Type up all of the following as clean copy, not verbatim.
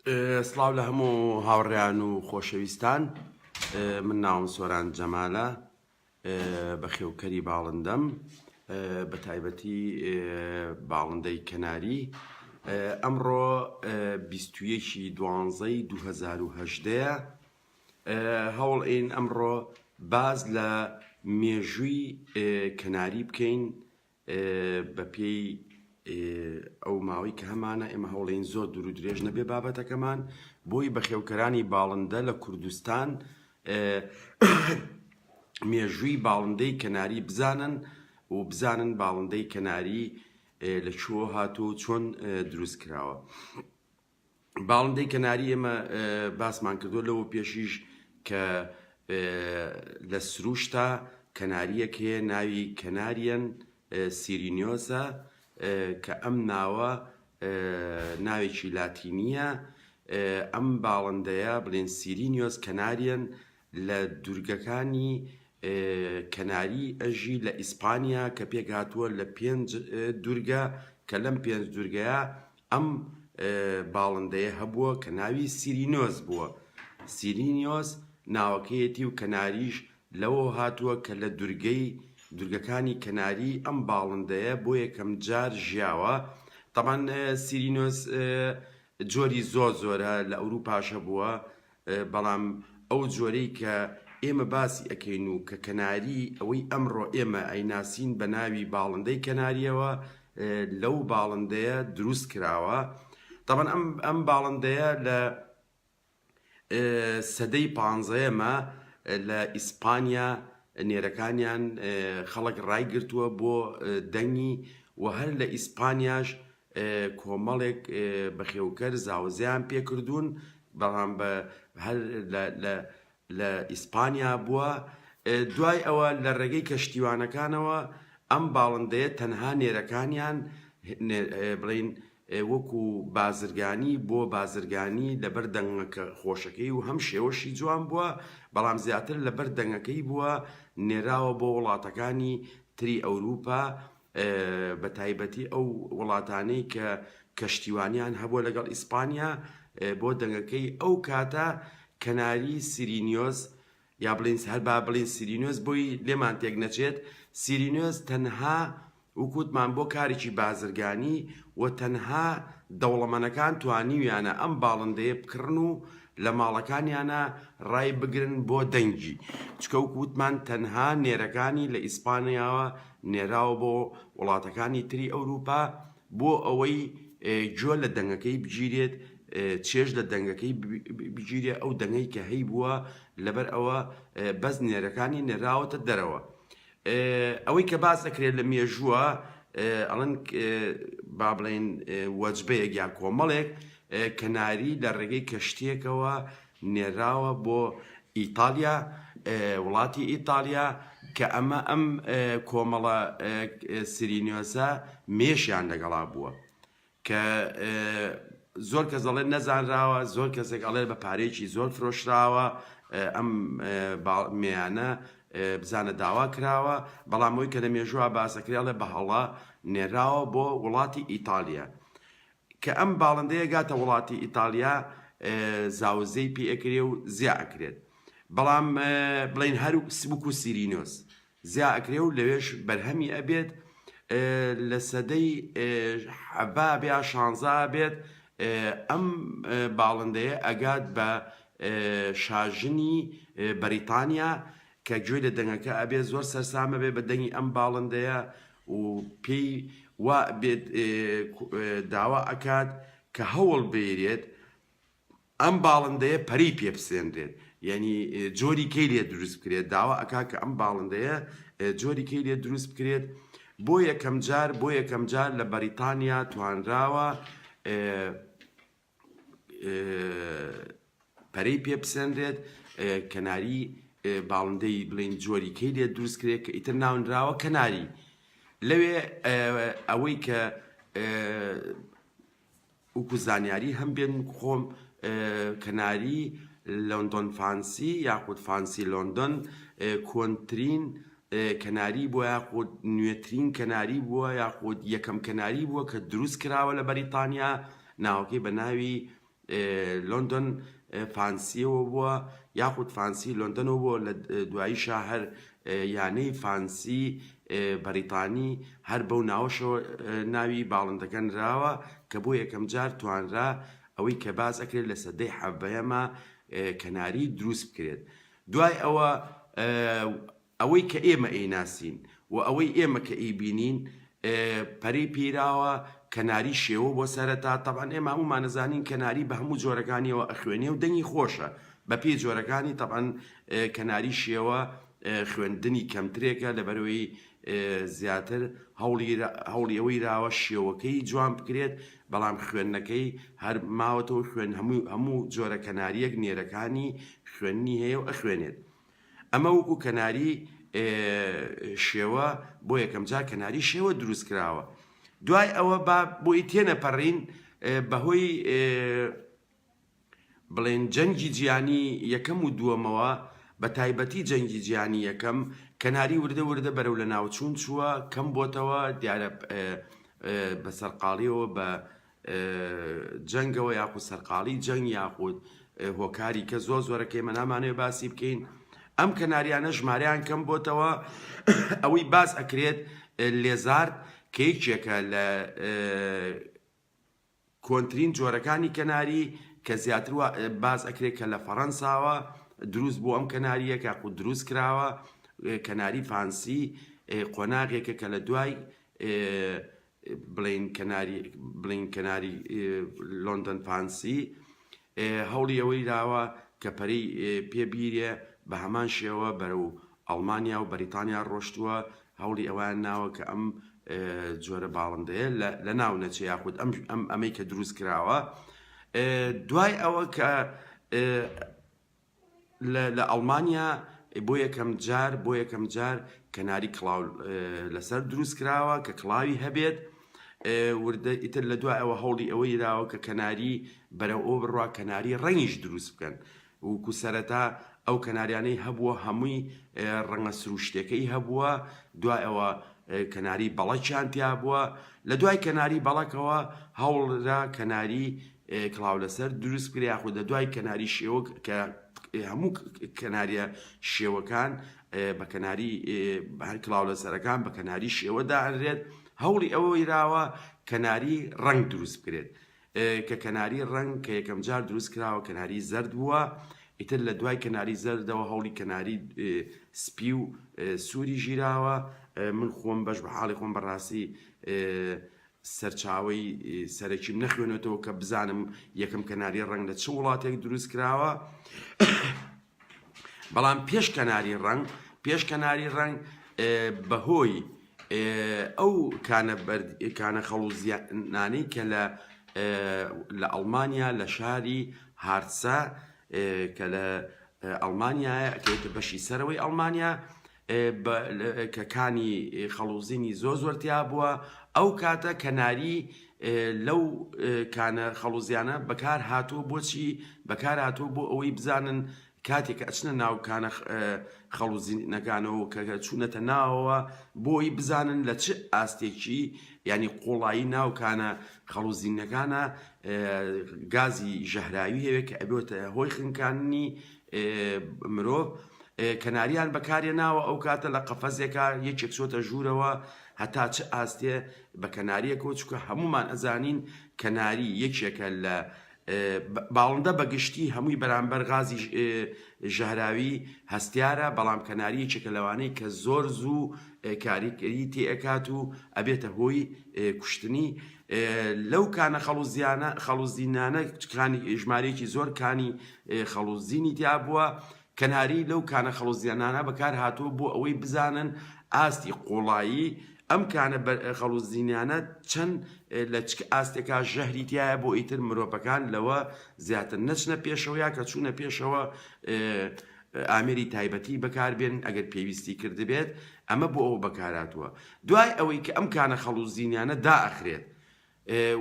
سڵاو لە هەموو هاوڕێیان و خۆشەویستان من ناوم سۆران جەمالە بەخێوکەری باڵندەم بە تایبەتی باڵندەی کەناری ئەمڕۆ 21 دوانزەی 2010 هەوڵ ئین ئەمڕۆ باز لە مێژووی کەناری بکەین بەپێی ئەو ماوەی کە هەمانە ئێمە هەوڵین زۆر دوور و درێژ نەبێ بابەتەکەمان بۆی بەخێوکەرانی باڵندە لە کوردستان مێژووی باڵندەی کەناری بزانن و بزانن باڵندەی کەناری لە کوێوە هاتووە و چۆن دروست کراوە. باڵندەی کەناری ئێمە باسمان کردووە لەوە پێشیش کە لە سروشتا کەناریەک هەیە ناوی کەناریەن سیرینیۆسە کە ئەم ناوە ناوێکی لاتینیە ئەم باڵندەیە بڵێن سیرینیۆس کەناریەن لە دورگەکانی کەناری ئەژی لە ئیسپانیا کە پێکهاتووە لە پێنج دورگە کە لەم پێنج دورگەیە ئەم باڵندەیە هەبووە کە ناوی سیرینۆس بووە. سیرینیۆس ناوەکەیەتی و کەناریش لەوەوە هاتووە کە لە دورگەی دورگەکانی کەناری ئەم باڵندەیە بۆ یەکەم جار ژیاوە. تەبعەن سیرینۆس جۆری زۆر زۆرە لە ئەوروپاش هەبووە بەڵام ئەو جۆرەی کە ئێمە باسی ئەکەین و کە کەناری ئەوەی ئەمڕۆ ئێمە ئەیناسین بە ناوی باڵندەی کەناریەوە لەو باڵندەیە دروست کراوە تەبعەن ئەم ئەم باڵندەیە لە سەدەی پانزەیەمە لە ئیسپانیا نێرەکانیان خەڵک ڕایگرتووە بۆ دەنگی و هەر لە ئیسپانیاش کۆمەڵێک بەخێوکەر زاوزێیان پێکردوون، بەڵام بە هەر لە لە لە ئیسپانیا بووە، دوای ئەوە لە ڕێگەی کەشتیوانەکانەوە ئەم باڵندەیە تەنها نێرەکانیان بڵێین وەکو بازرگانی بۆ بازرگانی لەبەر دەنگەکە خۆشەکەی و هەم شێوەشی جوان بووە، بەڵام زیاتر لەبەر دەنگەکەی بووە نێراوە بۆ وڵاتەکانی تری ئەوروپا بە تایبەتی ئەو وڵاتانەی کە کەشتیوانیان هەبووە لەگەڵ ئیسپانیا بۆ دەنگەکەی ئەو کاتە کەناری سیرینیۆس یا بڵین هەر با بڵین سیرینۆس بۆی لێمان تێک نەچێت سیرینۆس تەنها وکوتمان بۆ کارێکی بازرگانی و تەنها دەوڵەمەنەکان توانیویانە ئەم باڵندەیە بکڕن و لە ماڵەکانیانا ڕای بگرن بۆ دەنگی چکە وەکو وتمان تەنها نێرەکانی لە ئیسپانیاوە نێراوە بۆ وڵاتەکانی تری ئەوروپا بۆ ئەوەی گوێ لە دەنگەکەی بگیرێت چێژ لە دەنگەکەی بگیرێ ئەو دەنگەی کە هەیبووە لەبەر ئەوە بەس نێرەکانی نێراوەتە دەرەوە ئەوەی کە باس ئەکرێت لە مێژووە ئەڵێن با بڵێین وەجبەیەک یا کۆمەڵێک کەناری لە ڕێگەی کەشتیەکەوە نێراوە بۆ ئیتالیا وڵاتی ئیتالیا کە ئەمە ئەم کۆمەڵە سرینیۆسە مێشیان لەگەڵا بووە کە زۆر کەس دەڵێن نەزانراوە، زۆر کەسێک ئەڵێ بە پارەیەکی زۆر فرۆشراوە ئەم مێیانە بزانە داوا کراوە، بەڵام ئەوەی کە لە مێژووە باسەکرێ ئەڵێ بە هەڵە نێراوە بۆ وڵاتی ئیتالیا. کە ئەم باڵندەیە گاتە وڵاتی ئیتالیا زاوزێی پێ ئەکرێ و زیا ئەکرێت. بەڵام بڵێین هەر وەکو سیرینۆس زیا ئەکرێ و لەوێش بەرهەمی ئەبێت لە سەدەی حەڤا بێ یا شانزا بێت ئەم باڵندەیە ئەگات بە شاژنی بەریتانیا کە گوێی لە دەنگەکە ئەبێ زۆر سەرسامە بێ بە دەنگی ئەم باڵندەیە و پێی وا بێت داوا ئەکات کە هەوڵ بێرێت ئەم باڵندەیە پەرەی پێ بسێنرێت یانی جۆری کەی لێ دروست بکرێت داوا ئەکا کە ئەم باڵندەیە جۆری کەی لێ دروست بکرێت بۆ یەکەم جار بۆ یەکەم جار لە بەریتانیا توانراوە پەرەی پێ بسێنرێت کەناری باڵندەی بڵین جۆری کەی لێ دروست کرێت کە ئیتر ناونراوە کەناری لەوێ ئەوەی کە وەکو زانیاری هەم بێن خۆم کەناری لۆندۆن فانسی یاخود فانسی لۆندۆن کۆنترین کەناری بووە یاخود نوێترین کەناری بووە یاخود یەکەم کەناری بووە کە دروست کراوە لە بەریتانیا ناوەکەی بە ناوی. لۆندۆن فانسیەوە بووە یاخود فانسی لۆندەنەوە بووە لە دواییشا هەر یانەی فانسی بەریتانی هەر بەو ناوەشەوە ناوی باڵندەکە نراوە کە بۆ یەکەم جار توانرا ئەوەی کە باس ئەکرێت لە سەدەی حەڤەیەما کەناری دروست بکرێت دوای ئەوە ئەوەی کە ئێمە ئەیناسین و ئەوەی ئێمە کە ئەیبینین پەرەی پێیراوە کەناری شێوە بۆ سەرەتا تەبعەن ئێمە هەموومان ئەزانین کەناری بە هەموو جۆرەکانیەوە ئەخوێنێ و دەنگی خۆشە بە پێی جۆرەکانی تەبعەن کەناری شێوە خوێندنی کەمترێکە لەبەرەوەی زیاتر هەوڵی هەوڵی ئەوەی راوە شێوەکەی جوان بکرێت بەڵام خوێندنەکەی هەر ماوەتەوە خوێن هەموو هەموو جۆرە کەناریەک نێرەکانی خوێندنی هەیە و ئەخوێنێت ئەمە وەکو کەناری شێوە بۆ یەکەم جار کەناری شێوە دروست کراوە دوای ئەوە با بۆی تێنەپەڕین بەهۆی بڵێن جەنگی جیانی یەکەم و دووەمەوە بە تایبەتی جەنگی جیانی یەکەم کەناری وردە وردە بەرەو لە ناوچوون چووە کەم بۆتەوە دیارە بە سەرقاڵیەوە بە جەنگەوە یاخود سەرقاڵی جەنگ یاخود هۆکاری کە زۆر زۆرە کە ئێمە نامانەوێت باسی بکەین ئەم کەناریانە ژمارەیان کەم بۆتەوە ئەوەی باس ئەکرێت لێزارد کە یەکێکە لە کۆنترین جۆرەکانی کەناری کە زیاتر باس ئەکرێت کە لە فەڕەنساوە دروست بۆ ئەم کەناریە کە دروست کراوە کەناری فانسی قۆناغێکە کە لە دوای بڵێین کەناری بڵێین کەناری لۆندەن فانسی هەوڵی ئەوەی داوە کە پەرەی پێ بیرێ بە هەمان شێوە بەرەو ئەڵمانیا و بەریتانیا ڕۆشتووە هەوڵی ئەویان ناوە کە ئەم جۆرە باڵندەیە لە ناو نەچێ یاخود ئەم ئەم ئەمەی کە دروست کراوە دوای ئەوە کە لە لە ئەڵمانیا بۆ یەکەم جار بۆ یەکەم جار کەناری کڵاو لەسەر دروست کراوە کە کڵاوی هەبێت وردە ئیتر لە دوای ئەوە هەوڵی ئەوەی داوە کە کەناری بەرەو ئەو بڕوا کەناری ڕەنگیش دروست بکەن وکو سەرەتا ئەو کەناریانەی هەبووە هەمووی ڕەنگە سروشتەکەی هەبووە دوای ئەوە کەناری بەڵەکیان تیا بووە لە دوای کەناری بەڵەکەوە هەوڵرا کەناری کڵاو لەسەر دروست بکرێ یاخود لە دوای کەناری شێوە کە هەموو کەناریە شێوەکان بە کەناری هەر کڵاو لەسەرەکان بە کەناری شێوە دائەنرێت هەوڵی ئەوەی راوە کەناری ڕەنگ دروست بکرێت کە کەناری ڕەنگ کە یەکەم جار دروست کراوە کەناری زەرد بووە ئیتر لە دوای کەناری زەردەوە هەوڵی کەناری سپی و سووری ژیراوە من خۆم بەش بە حاڵی خۆم بەڕاستی سەرچاوەی سەرەکیم نەخوێنێتەوە کە بزانم یەکەم کەناری ڕەنگ لە چ وڵاتێک دروست کراوە بەڵام پێش کەناری ڕەنگ پێش کەناری ڕەنگ بەهۆی ئەو کانە کانە خەڵوزیانانەی کە لە لە ئەڵمانیا لە شاری هارتسە کە لە ئەڵمانیایە ئەکەوێتە بەشی سەرەوەی ئەڵمانیا کە کانی خەڵوزینی زۆر زۆر تیا بووە ئەو کاتە کەناری لەو کانە خەڵوزیانە بەکار هاتووە بۆچی بەکار هاتووە بۆ ئەوەی بزانن کاتێک کە ئەچنە ناو کانە خەڵوزینەکانەوە کە چوونەتە ناوەوە بۆی بزانن لە چ ئاستێکی ینی قوڵایی ناو کانە خەڵوزینەکانە گازی ژەهراوی هەیە کە ئەبێتە هۆی خنکاننی مرۆڤ کەناریان بەکارهێناوە ئەو کاتە لە قەفەزێکا یەکێک چۆتە ژوورەوە هەتا چ ئاستێ بە کەناریەکەوە چونکە هەموومان ئەزانین کەناری یەکێکە لە باڵندە بەگشتی هەمووی بەرامبەر غازی ژەهراوی هەستیارە بەڵام کەناری یەکێکە لەوانەی کە زۆر زوو کاریگەری تێئەکات و ئەبێتە هۆی کوشتنی لەو کانە خەڵوزیانە خەڵوزینانە کانی ژمارەیەکی زۆر کانی خەڵوزینی تیا بووە کەناری لەو کانە خەڵوزیانانە بەکار هاتووە بۆ ئەوەی بزانن ئاستی قوڵایی ئەم کانە خەڵوزینانە چەند لە چ ئاستێکا ژەهری تایە بۆ ئیتر مرۆڤەکان لەوە زیاتر نەچنە پێشەوە یا کە چوونە پێشەوە ئامێری تایبەتی بەکاربێن ئەگەر پێویستی کردبێت ئەمە بۆ ئەوە بەکارهاتووە دوای ئەوەی کە ئەم کانە خەڵوزینانە دائەخرێت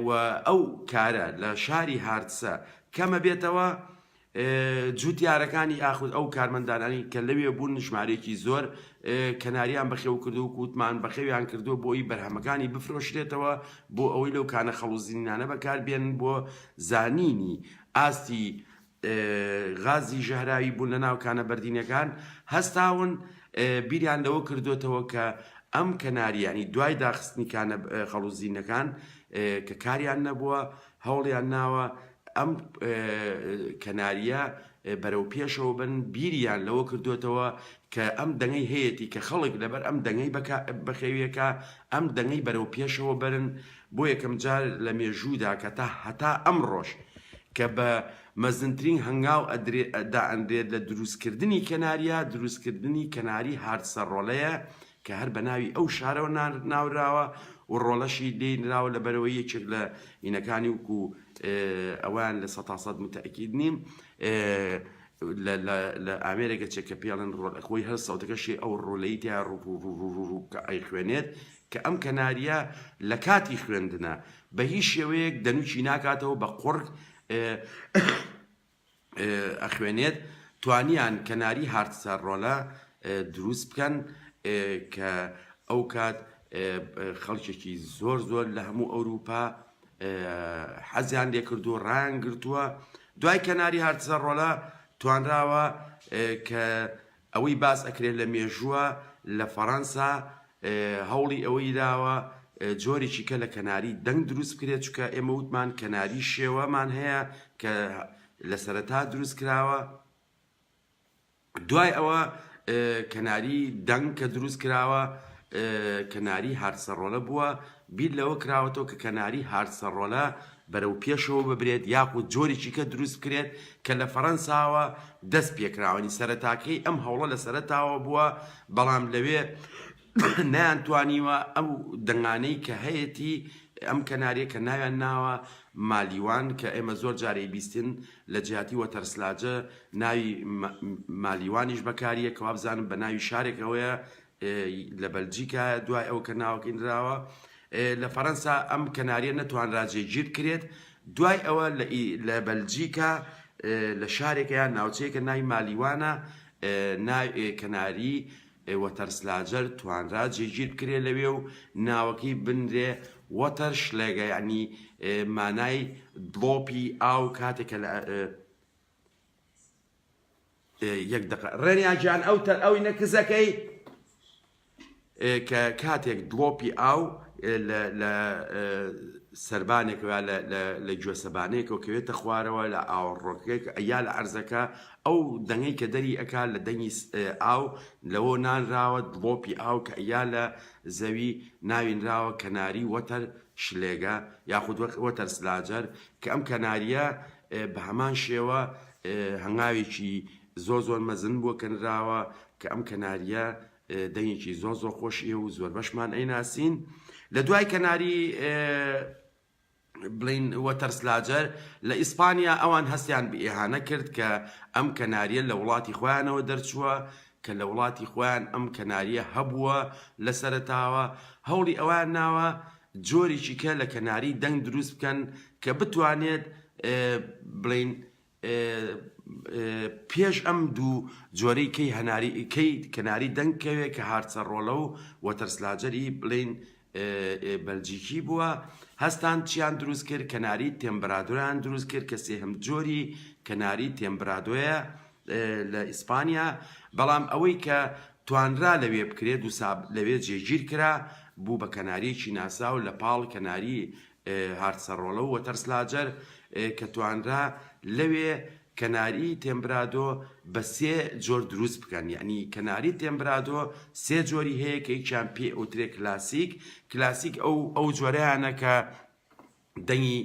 و ئەو کارە لە شاری هارتسە کەمەبێتەوە. جوتیارەکانی یاخود ئەو کارمەندانانی کە لەوێ بوون ژمارەیەکی زۆر کەناریان بەخێو کردو و کوتمان بەخێویان کردووە بۆ ئەوی بەرهەمەکانی بفرۆشرێتەوە بۆ ئەوەی لەو کانە خەڵوزینانە بەکاربێنن بۆ زانینی ئاستی غازی ژەهراوی بوون لە ناو کانە بەردینەکان هەستاون بیریان لەوە کردوێتەوە کە ئەم کەناریانی دوای داخستنی کانە خەڵوزینەکان کە کاریان نەبووە هەوڵیان ناوە ئەم کەنارییە بەرەو پێشەوە بن، بیریان لەوە کردۆتەوە کە ئەم دەنگەی هەیەتی کە خەڵک لەبەر ئەم دەنگەی بەخێویەکە ئەم دەنگەی بەرەو پێشەوە بەرن، بۆ یەکەم جار لە مێژوودا کە تا هەتا ئەمڕۆش کە بە مەزنترین هەنگاو دائەنرێت لە دروستکردنی کەنارییە، دروستکردنی کەناری هارتسەڕۆلەیە کە هەر بە ناوی ئەو شارەوە ناوراوە و ڕۆڵەشی لێی نراوە لەبەرئەوەی یەکێک لە هینەکانی وکو ئەوەیان لە سەتاسەد متەئکید نیم لە ئامێرێکە چێ کە پێڵێن ڕۆل خۆی هەر سەوتەکەشی ئەو ڕۆلەی تیا ڕوو کە ئەیخوێنێت کە ئەم کەناریە لە کاتی خوێندنە بە هیچ شێوەیەک دەنوکی ناکاتەوە بە قوڕگ ئەخوێنێت، توانیان کەناری هارتسەڕۆلە دروست بکەن کە ئەوکات خەڵکێکی زۆر زۆر لە هەموو ئەوروپا حەزیان لێکردووە ڕایان گرتووە دوای کەناری هارتسەڕۆلە توانراوە کە ئەوەی باس ئەکرێت لە مێژووە لە فەڕەنسا هەوڵی ئەوەی داوە جۆرێکی کە لە کەناری دەنگ دروست بکرێت چونکە ئێمە وتمان کەناری شێوەمان هەیە کە لە سەرەتا دروست کراوە دوای ئەوە کەناری دەنگ کە دروست کراوە کەناری هارتسەڕۆلە بووە بیر لەوە کراوەتەوە کە کەناری هارتسەڕۆلە بەرەو پێشەوە ببرێت یاخود جۆرێکی کە دروست بکرێت کە لە فەرەنساوە دەست پێکراوەنی سەرەتاکەی ئەم هەوڵە لە سەرەتاوە بووە بەڵام لەوێ نەیانتوانیوە ئەو دەنگانەی کە هەیەتی ئەم کەناریە کە ناویان ناوە مالیوان کە ئێمە زۆر جارەی بیستن لە جیاتی وەتەرسلاجە ناوی مالیوانیش بەکاریە کە وابزانم بە ناوی شارێکەوەیە لە بەلجیکایە دوای ئەوە کە ناوەکەی نراوە لە فەرەنسا ئەم کەناریە نەتوانرا جێگیر بکرێت دوای ئەوە لە بەلجیکا لە شارێکە یان ناوچەیەکە ناوی مالیوانە کەناری وەتەرسلاجەر توانرا جێگیر بکرێ لەوێ و ناوەکەی بنرێ وەتەر شلێگە یعنی مانای دڵۆپی ئاو کاتێک کە لە یەک دەقە ڕێنیا گیان ئەو تەر ئەوی نەکزەکەی کە کاتێک دڵۆپی ئاو لە سەربانێکەوە لە گوێسەبانەیەکەوە کەوێتە خوارەوە لە ئاوەڕۆکێک یا لە عەرزەکە ئەو دەنگەی کە دەری ئەکا لە دەنگی ئاو لەوە نانراوە دڵۆپی ئاو کە یا لە زەوی ناوینراوە کەناری وەتەر شلێگە یاخود وەتەر سلاجەر کە ئەم کەناریە بە هەمان شێوە هەنگاوێکی زۆر زۆر مەزن بووە کە نراوە کە ئەم کەناریە دەنگێکی زۆر زۆر خۆشیە و زۆربەشمان ئەیناسین لە دوای کەناری بڵین وەتەرسلاجەر لە ئیسپانیا ئەوان هەستیان بە ئیهانە کرد کە ئەم کەناریە لە وڵاتی خۆیانەوە دەرچووە کە لە وڵاتی خۆیان ئەم کەناریە هەبووە لە سەرەتاوە هەوڵی ئەوان ناوە جۆرێکی کە لە کەناری دەنگ دروست بکەن کە بتوانێت بڵین پێش ئەم دوو جۆرەی کەی هەناری کەی کەناری دەنگ کەوێ کە هارتسە ڕۆلە و وەتەرسلاجەری بڵین بەلجیکی بووە هەستان چیان دروست کرد کەناری تێمبرادۆیان دروست کرد کە سێهەم جۆری کەناری تێمبرادۆیە لە ئیسپانیا بەڵام ئەوەی کە توانرا لەوێ بکرێت و لەوێ جێگیر کرا بوو بە کەناریەکی ناسراو لە پاڵ کەناری هارتسەڕۆڵە و وەتەرسلاجەر کە توانرا لەوێ کەناری تێمبرادۆ بە سێ جۆر دروست بکەن یەعنی کەناری تێمبرادۆ سێ جۆری هەیە کە یەکیان پێ ئەوترێ کلاسیک کلاسیک ئەو ئەو جۆرەیانە کە دەنگی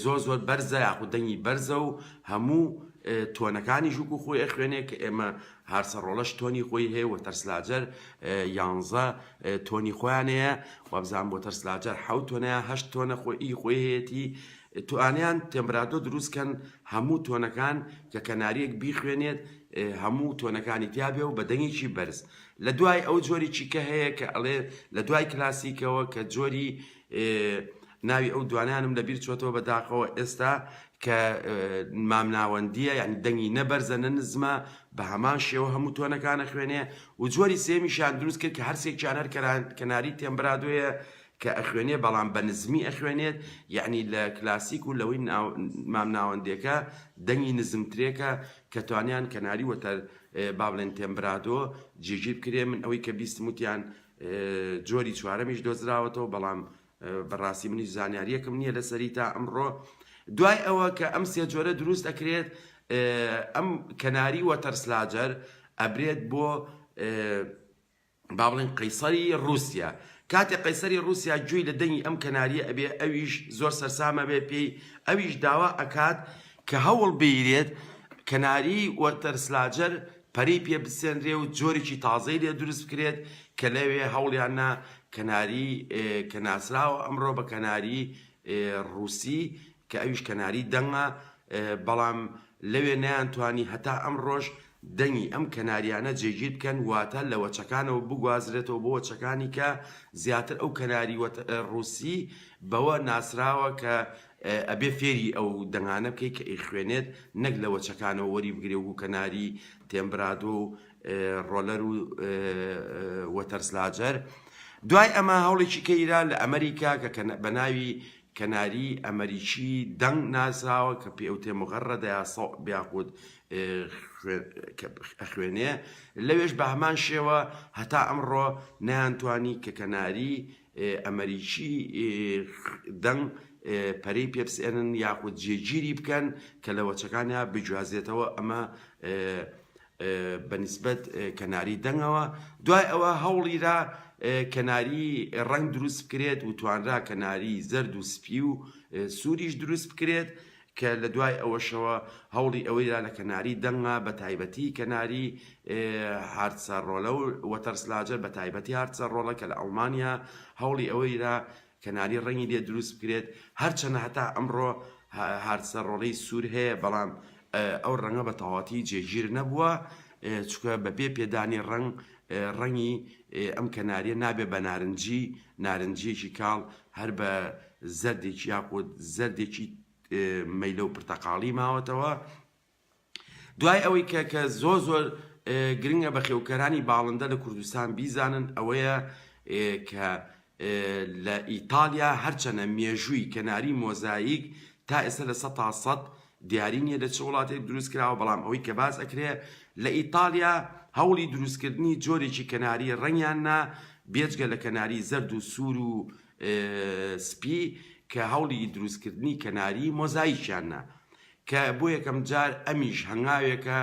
زۆر زۆر بەرزە یاخود دەنگی بەرزە و هەموو تۆنەکانی ژوک و خۆی ئەخوێنێ کە ئێمە هارسە ڕۆڵەش تۆنی خۆی هەیە و تەرسلاجەر یانزە تۆنی خۆیان هەیە وابزان بۆ تەرسلاجەر حەوت تۆنەیە هەشت تۆنە خۆی خۆی هەیەتی توانیان تێمبرادۆ دروستکەن هەموو تۆنەکان کە کەناریەک بیخوێنێت هەموو تۆنەکانی تیابێ و بە دەنگێکی بەرز لە دوای ئەو جۆرێکی کە هەیە کە ئەڵێ لە دوای کلاسیکەوە کە جۆری ناوی ئەو دوانیانم لە بیر چۆتەوە بە داخەوە ئێستا. کە مامناوەندییە یانی دەنگی نە بەرزە نە نزمە بە هەمان شێوە هەموو tone ەکان ئەخوێنێ و جۆری سێیەمیشیان دروست کرد کە هەرسێکیان هەر کەناری timbrado یە کە ئەخوێنێ بەڵام بە نزمی ئەخوێنێت یەعنی لە کلاسیک و لەوەی مامناوەندێکە دەنگی نزمترێکە کە توانیان کەناری وەتەر با بڵێن timbrado جێگیر بکرێ من ئەوەی کە بیستم وتیان جۆری چوارەمیش دۆزراوەتەوە بەڵام بەڕاستی منیش زانیاریەکم نییە لەسەری تا ئەمڕۆ دوای ئەوە کە ئەم سێ جۆرە دروست ئەکرێت ئەم کەناری وەتەرسلاجەر ئەبرێت بۆ با بڵێن قەیسەری ڕووسیا. کاتێ قەیسەری ڕووسیا گوێی لە دەنگی ئەم کەنارییە ئەبێ ئەویش زۆر سەرسام ئەبێ پێی، ئەویش داوا ئەکات کە هەوڵ بیرێت کەناری وەتەرسلاجەر پەرەی پێ بسێنرێ و جۆرێکی تازەی لێ دروست بکرێت کە لەوێ هەوڵیان نا کەناری کە ناسراوە ئەمڕۆ بە کەناری ڕووسی کە ئەویش کەناری دەنگە بەڵام لەوێ نەیانتوانی هەتا ئەمڕۆش دەنگی ئەم کەناریانە جێگیر بکەن واتە لە وەچەکانەوە بگوازرێتەوە بۆ وەچەکانی کە زیاتر ئەو کەناری ڕووسی بەوە ناسراوە کە ئەبێ فێری ئەو دەنگانە بکەی کە ئەیخوێنێت نەک لە وەچەکانەوە وەری بگرێ وەکو کەناری timbrado و ڕۆلەر و وەتەرسلاجەر دوای ئەمە هەوڵێکی کەیرا لە ئەمریکا کە بە ناوی کەناری ئەمەریکی دەنگ ناسراوە کە پێ ئەوترێ مغەڕەدە یا صوب یاخود ئەخوێنێ لەوێش بە هەمان شێوە هەتا ئەمڕۆ نەیانتوانی کە کەناری ئەمەریکی دەنگ پەرەی پێ بسێنن یاخود جێگیری بکەن کە لە وەچەکانیا بگوازێتەوە ئەمە بە نیسبەت کەناری دەنگەوە، دوای ئەوە هەوڵیرا کەناری ڕەنگ دروست بکرێت و توانرا کەناری زەرد و سپی و سووریش دروست بکرێت کە لە دوای ئەوەشەوە هەوڵی ئەوەیرا لە کەناری دەنگە بە تایبەتی کەناری هارتسە ڕۆلە و وەتەرسلاجەر بە تایبەتی هارتسە ڕۆڵە کە لە ئەڵمانیا هەوڵی ئەوەیرا کەناری ڕەنگی لێ دروست بکرێت، هەرچەنە هەتا ئەمڕۆ هارتسە ڕۆڵەی سوور هەیە، بەڵام ئەو ڕەنگە بە تەواوەتی جێگیر نەبووە، چونکە بەبێ پێدانی ڕەنگ، ڕەنگی ئەم کەنارییە نابێت بە نارنجی، نارنجییەکی کاڵ هەر بە زەردێکی یاخود زەردێکی مەیلەو پرتەقاڵی ماوەتەوە. دوای ئەوەی کە کە زۆر زۆر گرنگە بەخێوکەرانی باڵندە لە کوردستان بیزانن ئەوەیە کە لە ئیتالیا هەرچەنە مێژووی کەناری مۆزایک تا ئێستا لە 100% دیاری نییە لە چ وڵاتێک دروست کراوە بەڵام ئەوەی کە باس ئەکرێ لە ئیتالیا هەوڵی دروستکردنی جۆرێکی کەناری ڕەنگیان نا بێجگە لە کەناری زەرد و سوور و سپی کە هەوڵی دروستکردنی کەناری مۆزایکیان نا کە بۆ یەکەم جار ئەمیش هەنگاوێکە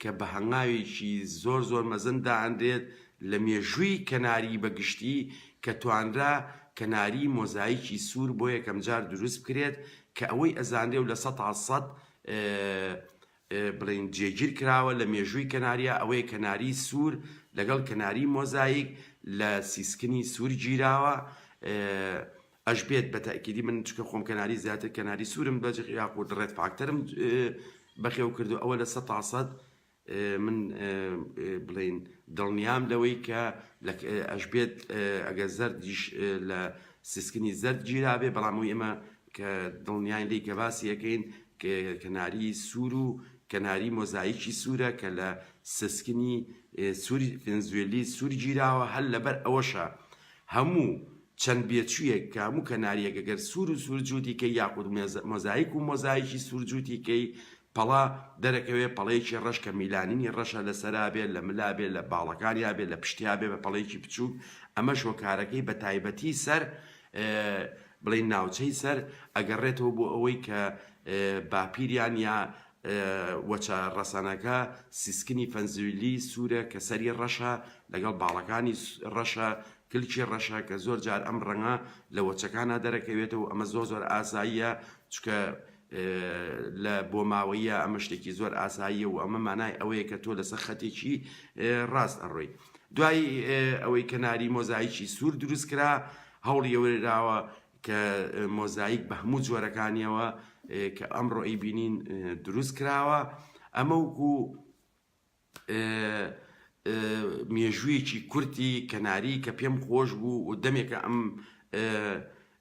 کە بە هەنگاوێکی زۆر زۆر مەزن دائەنرێت لە مێژووی کەناری بە گشتی کە توانرا کەناری مۆزایکی سوور بۆ یەکەم جار دروست بکرێت کە ئەوەی ئەزانرێ و لە 100% بڵێین جێگیر کراوە لە مێژووی کەناریا ئەوەیە کەناری سوور لەگەڵ کەناری مۆزایک لە سیسکنی سوور گیراوە ئەشبێت بە تەئکیدی من چونکە خۆم کەناری زیاتر کەناری سوورم بە یاخود red factor م بەخێو کردو ئەوە لە 100% من بڵین دڵنیام لەوەی کە ئەشبێت ئەگەر زەردیش لە سیسکنی زەرد گیرابێ بەڵام ئەوی ئێمە کە دڵنیاین لێی کە باسی ئەکەین کەناری سوور و کەناری مۆزایکی سوورە کە لە سسکنی سووری فنزوێلی سوور گیراوە هەر لەبەر ئەوەشە هەموو چەند بێچوویەک کە هەموو کەناریەک گەر سوور و سوور جووتی کەی یاخود مۆزایک و مۆزایکی سوور جووتی کەی پەڵە دەرەکەوێ پەڵەیەکی ڕەش کە میلانینی ڕەشە لە سەرا بێ لە ملا بێ لە باڵەکانیا بێ لە پشتیا بێ بە پەڵەیەکی بچووک ئەمەش هۆکارەکەی بە تایبەتی سەر بڵێین ناوچەی سەر ئەگەڕێتەوە بۆ ئەوەی کە باپیریان یا وەچە ڕەسەنەکە سیسکنی فەنزویلی سوورە کە سەری ڕەشە لەگەڵ باڵەکانی ڕەشە کلکی ڕەشە کە زۆر جار ئەم ڕەنگە لە وەچەکانا دەرەکەوێتەوە ئەمە زۆر زۆر ئاساییە چونکە لە بۆماوەییە ئەمە شتێکی زۆر ئاساییە و ئەمە مانای ئەوەیە کە تۆ لەسەر خەتێکی ڕاست ئەڕۆی دوای ئەوەی کەناری مۆزایکی سوور دروست کرا هەوڵی ئەوەراوە کە مۆزایک بە هەموو جۆرەکانیەوە کە ئەمڕۆ ئەیبینین دروست کراوە ئەمە وەکو مێژوویەکی کورتی کەناری کە پێم خۆش بوو و دەمێکە ئەم.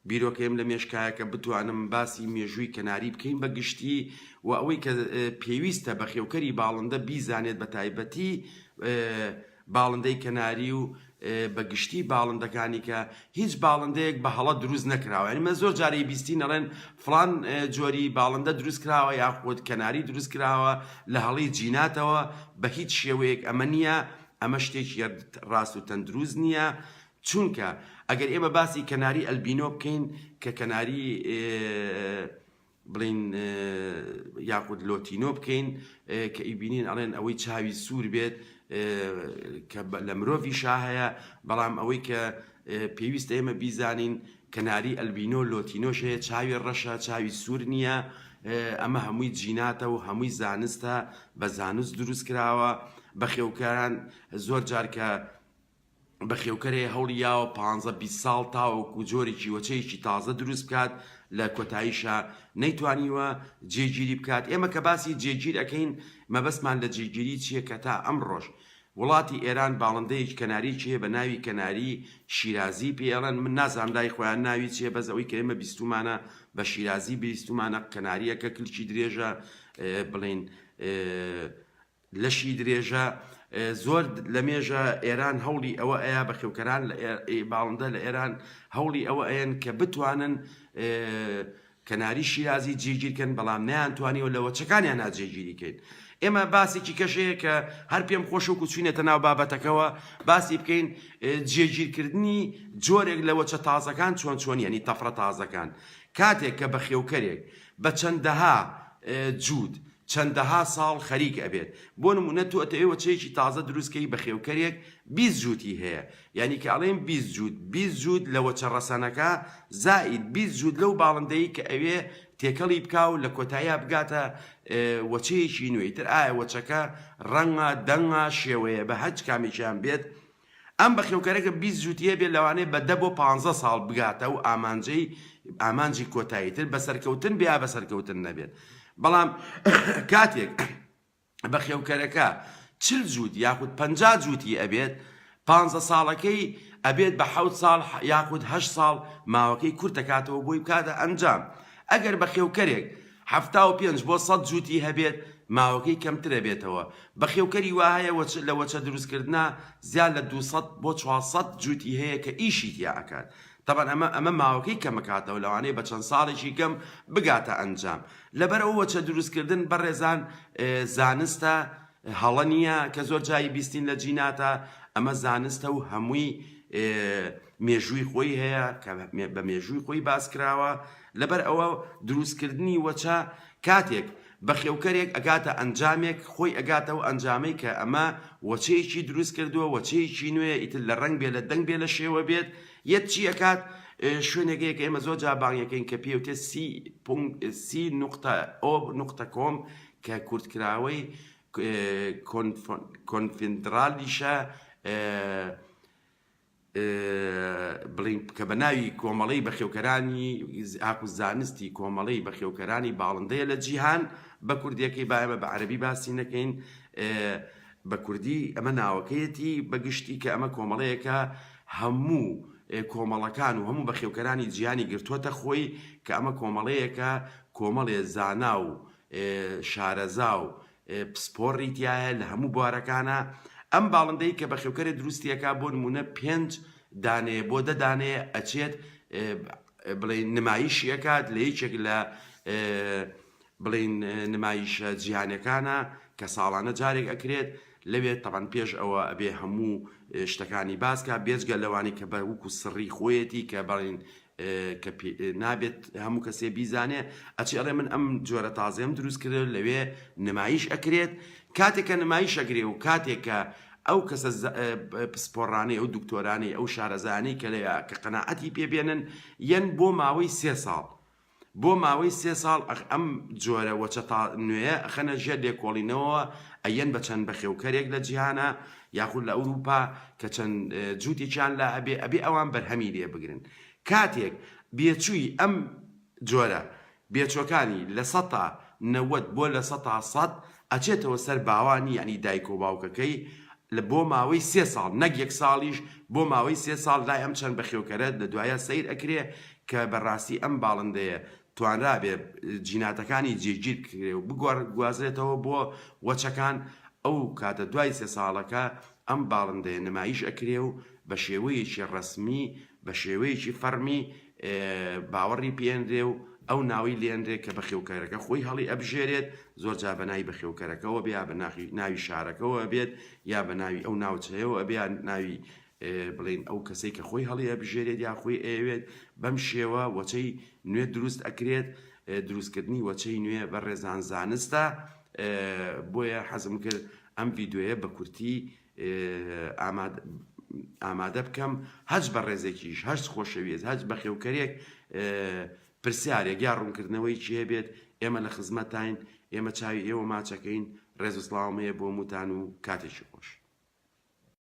بیرۆکەیەم لە مێشکایە کە بتوانم باسی مێژووی کەناری بکەین بە گشتی و ئەوەی کە پێویستە بەخێوکەری باڵندە بیزانێت بە تایبەتی باڵندەی کەناری و بە گشتی باڵندەکانی کە هیچ باڵندەیەک بە هەڵە دروست نەکراوە یانی مە زۆر جارەی بیستین ئەڵێن فڵان جۆری باڵندە دروست کراوە یاخود کەناری دروست کراوە لە هەڵی جیناتەوە بە هیچ شێوەیەک ئەمە نییە ئەمە شتێکی ڕاست و تەندروست نییە چونکە ئەگەر ئێمە باسی کەناری albino بکەین کە کەناری بڵێین یاخود lutino بکەین کە ئیبینین ئەڵێن ئەوەی چاوی سوور بێت کە لە مرۆڤیشا هەیە بەڵام ئەوەی کە پێویستە ئێمە بیزانین کەناری albino lutino ش هەیە چاوی ڕەشە چاوی سوور نییە ئەمە هەمووی جیناتە و هەمووی زانستە بە زانست دروست کراوە بەخێوکاران زۆر جار کە بەخێوکەرێ هەوڵی یاوە پانزە 20 ساڵ تاوەکو جۆرێکی وەچەیەکی تازە دروست بکات لە کۆتاییشا نەیتوانیوە جێگیری بکات ئێمە کە باسی جێگیر ئەکەین مەبەستمان لە جێگیری چییە کە تا ئەمڕۆش وڵاتی ئێران باڵندەیەکی کەناریی هەیە بە ناوی کەناری شیرازی پێی ئەڵێن من نازانم لای خۆیان ناوی چییە بەس ئەوەی کە ئێمە بیستومانە بە شیرازی بیستومانە کەنارییەکە کلکی درێژە بڵێین لەشی درێژە زۆر لەمێژە ئێران هەوڵی ئەوە ئەیا بەخێوکەران لە باڵندە لە ئێران هەوڵی ئەوە ئەیەن کە بتوانن کەناری شیرازی جێگیر کەن بەڵام نەیانتوانیوە لە وەچەکانیانا جێگیری کەین ئێمە باسێکی کەش هەیە کە هەر پێم خۆشە وەکو چوینەتە ناو بابەتەکەوە باسی بکەین جێگیرکردنی جۆرێک لە وەچە تازەکان چۆن چۆن یعنی تەفرە تازەکان کاتێک کە بەخێوکەرێک بە چەندەها جووت چەندەها ساڵ خەریک ئەبێت بۆ نمونە تۆ ئەتەوێ وەچەیەکی تازە دروست کەی بەخێوکەرێک 20 جووتی هەیە یانی کە ئەڵێم 20 جووت 20 جووت لە وەچە ڕەسەنەکە زائید 20 جووت لەو باڵندەی کە ئەوێ تێکەڵی بکا و لە کۆتاییا بگاتە وەچەیەکی نوێ ئیتر ئایا وەچەکە ڕەنگە دەنگە شێوەیە بە هەرچ کامێکیان بێت ئەم بەخێوکەرەکە 20 جووتی هەبێت لەوانەیە بە دە بۆ پانزە ساڵ بگاتە و ئامانجەی ئامانجی کۆتایی تر بەسەرکەوتن بێ یا بەسەرکەوتن نەبێت بەڵام کاتێک بەخێوکەرەکە 40 جووت یاخود 50 جووتی ئەبێت پانزە ساڵەکەی ئەبێت بە حەوت ساڵ یاخود هەشت ساڵ ماوەکەی کورت دەکاتەوە بۆی بکاتە ئەنجام ئەگەر بەخێوکەرێک 75 بۆ 100 جووتی هەبێت ماوەکەی کەمتر ئەبێتەوە بەخێوکەری وا هەیە وەچ لە وەچە دروستکردنا زیاد لە 200 بۆ 400 جووتی هەیە کە ئیشی تیا ئەکات تەبعەن ئەمە ئەمە ماوەکەی کەمەکاتەوە لەوانەیە بە چەند ساڵێکی کەم بگاتە ئەنجام لەبەر ئەو وەچە دروستکردن بەڕێزان زانستە هەڵە نییە کە زۆر جاری بیستین لە جیناتە ئەمە زانستە و هەمووی مێژووی خۆی هەیە کە بە مێژووی خۆی باس کراوە لەبەر ئەوە دروستکردنی وەچە کاتێک بەخێوکەرێک ئەگاتە ئەنجامێک خۆی ئەگاتە ئەو ئەنجامەی کە ئەمە وەچەیەکی دروست کردووە وەچەیەکی نوێیە ئیتر لە ڕەنگ بێ لە دەنگ بێ لە شێوە بێت یەت چی ئەکات شوێنێک هەیە کە ئێمە زۆر جار بانگی ئەکەین کە پێی وتێ سی پونگ سی نوقتە ئۆ نوقتە کۆم کە کورتکراوەی کۆنفیدرالیشە بڵێین کە بە ناوی کۆمەڵەی بەخێوکەرانی ئاکو زانستی کۆمەڵەی بەخێوکەرانی باڵندەیە لە جیهان بە کوردیەکەی با ئێمە بە عەرەبی باسی نەکەین بە کوردی ئەمە ناوەکەیەتی بە گشتی کە ئەمە کۆمەڵەیەکە هەموو کۆمەڵەکان و هەموو بەخێوکەرانی جیهانی گرتووەتە خۆی کە ئەمە کۆمەڵەیەکە کۆمەڵێ زانا و شارەزا و پسپۆڕی تیایە لە هەموو بوارەکانا، ئەم باڵندەی کە بەخێوکەرێ دروستی ئەکا بۆ نموونە پێنج دانەیە بۆ دە دانەیە ئەچێت بڵێین نمایشی ئەکات لە یەکێک لە بڵێین نمایشە جیهانەکانە کە ساڵانە جارێک ئەکرێت لەوێ تەبعەن پێش ئەوە ئەبێ هەموو شتەکانی باس کا بێجگە لەوانەی کە بە وەکو سڕی خۆیەتی کە بەڵین کە نابێت هەموو کەسێ بیزانێ ئەچێ ئەڵێ من ئەم جۆرە تازەیەم دروست کرد لەوێ نمایش ئەکرێت کاتێک کە نمایش ئەکرێ و کاتێک کە ئەو کەسە پسپۆڕانەی ئەو دکتۆرانەی ئەو شارەزانەی کە لەوێ کە قەناعەتی پێ بێنن یەن بۆ ماوەی سێ ساڵ بۆ ماوەی سێ ساڵ ئەم جۆرە وەچە تا نوێیە ئەخەنە ژێر لێکۆڵینەوەوە ئەیەن بە چەند بەخێوکەرێک لە جیهانا یاخود لە ئەوروپا کە چەند جووتێکیان لا ئەبێ ئەبێ ئەوان بەرهەمی لێ بگرن کاتێک بێچووی ئەم جۆرە بێچوەکانی لە سەتا 90 بۆ لە سەتا 100 ئەچێتەوە سەر باوانی یانی دایک و باوکەکەی لە بۆ ماوەی سێ ساڵ نەک یەک ساڵیش بۆ ماوەی سێ ساڵ لای ئەم چەند بەخێوکەرە لە دوایە سەیر ئەکرێ. کە بە ڕاستی ئەم باڵندەیە توانرابێ جیناتەکانی جێگیر بکرێ و بگوازرێتەوە بۆ وەچەکان، ئەو کاتە دوای سێ ساڵەکە ئەم باڵندەیە نمایش ئەکرێ و بە شێوەیەکی ڕەسمی بە شێوەیەکی فەڕمی باوەڕی پێنرێ و ئەو ناوەی لێنرێ کە بەخێوکەرەکە خۆی هەڵی ئەبژێرێت، زۆر جار بە ناوی بەخێوکەرەکەوە بێ یا بە ناوی شارەکەوە ئەبێت یا بە ناوی ئەو ناوچەیەوە ئەبێ یا ناوی بڵێین ئەو کەسەی کە خۆی هەڵی ئەبژێرێت یا خۆی ئەیەوێت، بەم شێوە وەچەی نوێ دروست ئەکرێت، دروستکردنی وەچەی نوێ بەڕێزان زانستە، بۆیە حەزم کرد ئەم ڤیدیۆیە بە کورتی ئامادە بکەم، هەچ بەڕێزێکیش هەچ خۆشەویست هەچ بەخێوکەرێک پرسیارێک یا ڕوونکردنەوەیەکی هەبێت ئێمە لە خزمەتتاین، ئێمە چاوی ئێوە ماچەکەین، ڕێز و سڵاوم هەیە بۆ هەمووتان و کاتێکی خۆش.